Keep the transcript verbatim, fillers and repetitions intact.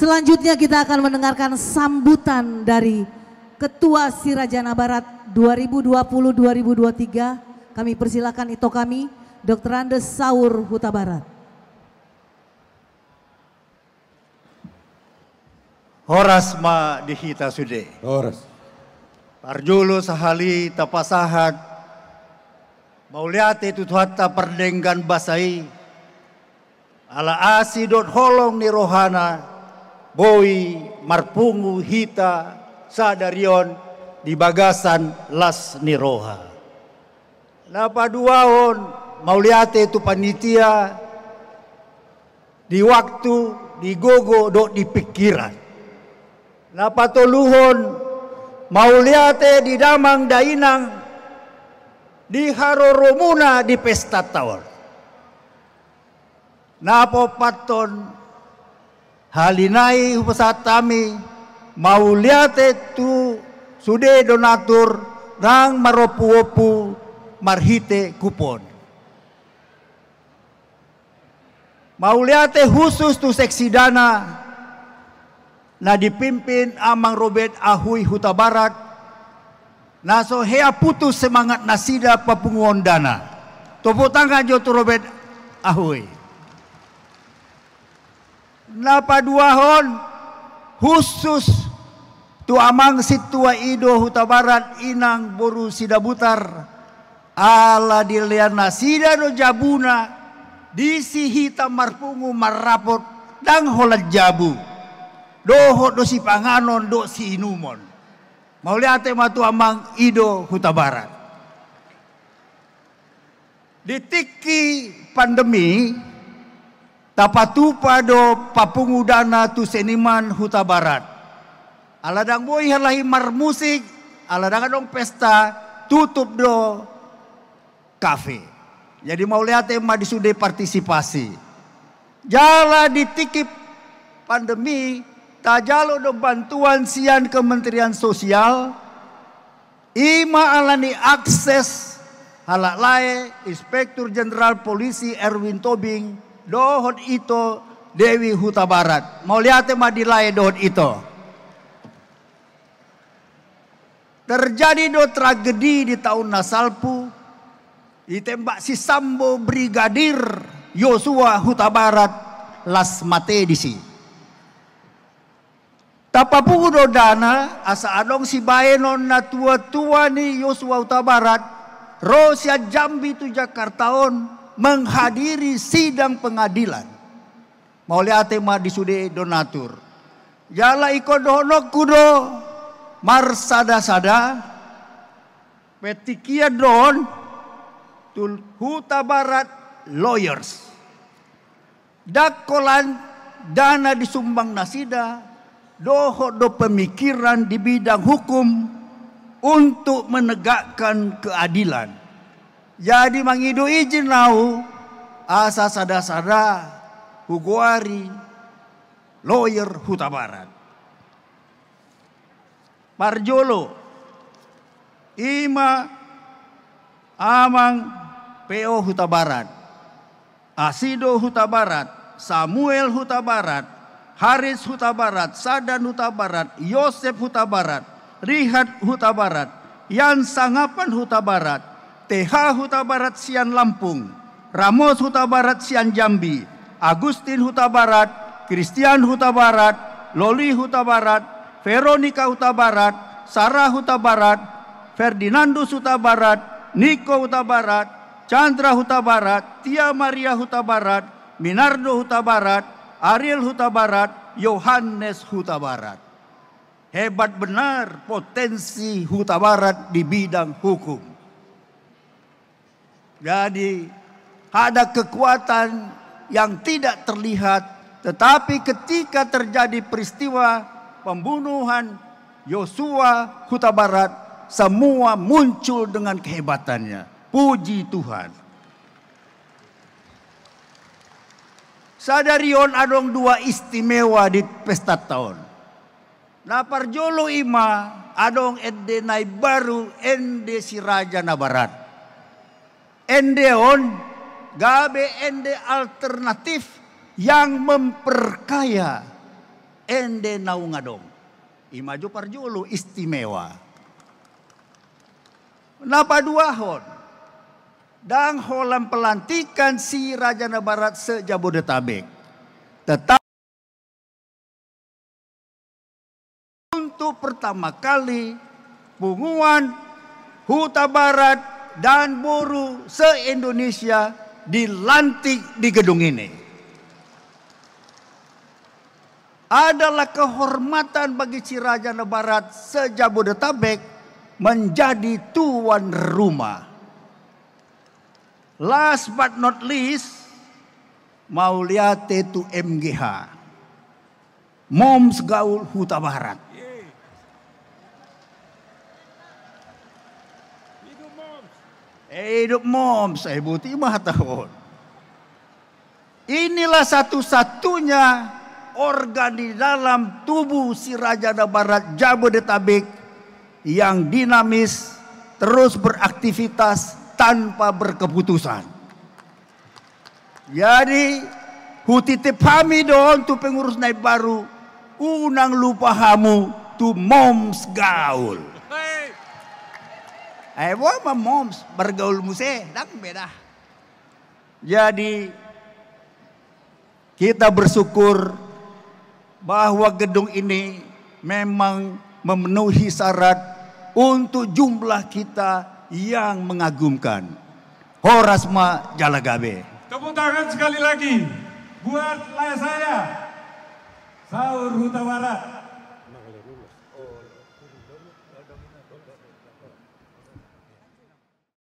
Selanjutnya kita akan mendengarkan sambutan dari Ketua Siraja Nabarat dua ribu dua puluh dua ribu dua puluh tiga. Kami persilakan ito kami, Doktorande Saur Hutabarat. Horas ma di hita sude. Horas. Parjolo sahali tapasahat mauliate tu Tuhanta pardenggan basa i, ala asi dohot holong ni rohana, boi marpungu hita sadari on di bagasan las ni roha. Na paduahon, mauliate tu panitia, di waktu, di gogo, dohot di pingkiran. Na patoluhon, mauliate di damang dainang, di haroromuna di pestanta on. Na paopathon, sahali nai hupasahat hami mauliate tu sude donatur naung marompuompu marhite kupon. Mauliate khusus tu seksi dana na dipimpin Amang Robert Ahui Hutabarat, na so hea putus semangat nasida papunguon dana. Tepuk tangan jo tu Robert Ahui. Na paduahon, khusus tu Amang Sintua Ido Hutabarat, Inang boru Sidabutar, ala dilehon nasida do jabuna, disi hita marpungu marrapot, ndang holan jabu, dohot do sipanganon dohot siinumon. Mauliate ma tu Amang Ido Hutabarat. Di tingki pandemi, tapatupa do papungu dana tu seniman Hutabarat. Ala ndang boi halani marmusik, ala ndang adong pesta, tutup do kafe. Jadi mauliate ma di sude partisipasi. Jala di tingki pandemi, tajalo do bantuan sian Kementerian Sosial, i ma alani akses halak lae Inspektur Jenderal Polisi Erwin Tobing dohot ito Dewi Hutabarat. Mauliate ma di lae dohot ito. Terjadi do tragedi di taon na salpu, ditembak si Sambo Brigadir Yosua Hutabarat, las mate disi. Tapapungu do dana asa adong sibahenon natuatua ni Yosua Hutabarat ro sian Jambi tu Jakarta on menghadiri sidang pengadilan. Mauliate ma di sude donatur. Jala ingkon dohononku do marsadasada, pe tingki on do on tu Hutabarat Lawyers. Ndang holan dana disumbang nasida, dohot do pemikiran di bidang hukum untuk menegakkan keadilan. Jadi mangido izin ahu asa sadasada hugoari Lawyer Hutabarat. Parjolo, i ma Amang P O Hutabarat, Asido Hutabarat, Samuel Hutabarat, Haris Hutabarat, Sadan Hutabarat, Yosep Hutabarat, Rihat Hutabarat, Yan Sangapan Hutabarat, T H Hutabarat sian Lampung, Ramos Hutabarat sian Jambi, Agustin Hutabarat, Christian Hutabarat, Loli Hutabarat, Veronica Hutabarat, Sarah Hutabarat, Ferdinandus Hutabarat, Niko Hutabarat, Chandra Hutabarat, Tia Maria Hutabarat, Minardo Hutabarat, Ariel Hutabarat, Yohanes Hutabarat. Hebat benar potensi Hutabarat di bidang hukum. Jadi, ada kekuatan yang tidak terlihat, tetapi ketika terjadi peristiwa pembunuhan Yosua Hutabarat, semua muncul dengan kehebatannya. Puji Tuhan. Sadari on adong dua istimewa di pestanta on. Na parjolo i ma adong ende na imbaru, ende Siraja Nabarat. Ende on gabe ende alternatif yang memperkaya ende naung adong. I ma jo parjolo istimewa. Na paduahon, ndang holan pelantikan Si Raja Nabarat se-Jabodetabek. Tetap untuk pertama kali punguan Hutabarat dan Boru se-Indonesia dilantik di gedung ini. Adalah kehormatan bagi Si Raja Nabarat se-Jabodetabek menjadi tuan rumah. Last but not least, mauliate tu M G H, Moms Gaul Hutabarat. Hidup Moms. Eh, hidup Moms, eh, boti ma hatahon. Inilah satu-satunya organ di dalam tubuh Si Raja Nabarat Jabodetabek yang dinamis, terus beraktivitas tanpa berkeputusan. Jadi, hutitip hami do on tu pengurus na imbaru, unang lupa hamu tu Moms Gaul. Eh, boha ma Moms, bergaul muse, ndang beda. Jadi, kita bersyukur bahwa gedung ini memang memenuhi syarat untuk jumlah kita yang mengagumkan. Horas ma jala gabe. Tepuk tangan sekali lagi buat lae saya, Saur Hutabarat.